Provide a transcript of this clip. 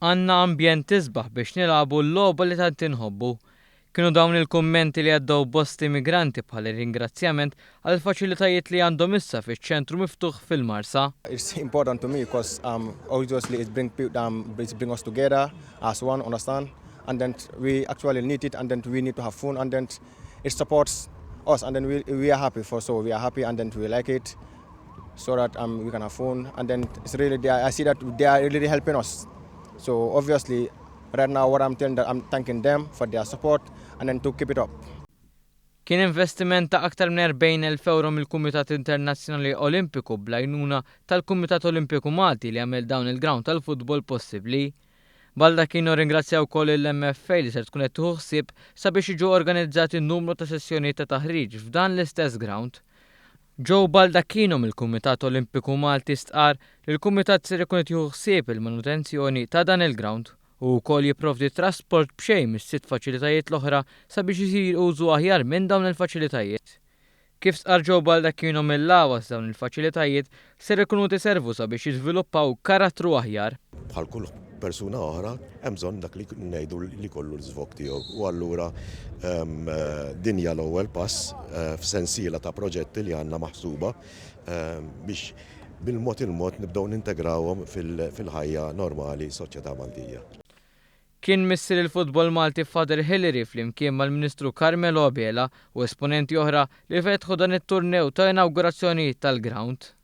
Għandna ambjent isbaħ biex nilagħbu l-logħba li tant inħobbu. Kienu dawn il-kummenti li għaddew bosta immigranti bħala ringrazzjament għall-faċilitajiet li għandhom issa fiċ-ċentru miftuħ fil-Marsa. It's important to me because obviously it bring us together as one, understand? And then we actually need it, and then we need to have fun, and then it supports us, and then we are happy for so we are happy, and then we like it, so that we can have fun, and then it's really they are, I see that they are really helping us. So obviously, right now what I'm telling that I'm thanking them for their support, and then to keep it up. Kien investiment ta' aktar minn 40,000 euro mill-Kumitat Internazzjonali Olimpiku bl-għajnuna tal-Kumitat Olimpiku Malti li għamel dawn il-ground tal-futbol possibbli. Baldacchino ringrazzja wkoll il-MFA li ser tkun qed tieħu ħsieb sabiex jiġu organizzati numru ta' sessjonijiet ta' taħriġ f'dan l-istess ground. Joe Baldacchino mill-Kumitat Olimpiku Malti stqar li l-Kumitat ser ikun qed jieħu ħsieb il-manutenzjoni ta' dan il-ground u wkoll jipprovdi trasport b'xejn mis-sitt faċilitajiet l-oħra sabiex isir użu aħjar minn dawn il-faċilitajiet. Kif stqar Joe Baldacchino mill-AWAS, dawn il-faċilitajiet ser ikunu iservu sabiex jiżviluppaw karattru aħjar. Bħal kull persuna oħra, hemm bżonn dak li ngħidu li kollu l-żvog tiegħu. U allura din hija l-ewwel pass f'sensiela ta' proġetti li għandna maħsuba biex bil-mod il-mod nibdew nintegrawhom fil-ħajja normali soċjetà Maltija. Kien missier il-futbol Malti Father Hillary flimkien mal-Ministru Carmelo Abela u esponenti oħra li fetħu dan it-turnew ta' inaugurazzjoni tal-ground.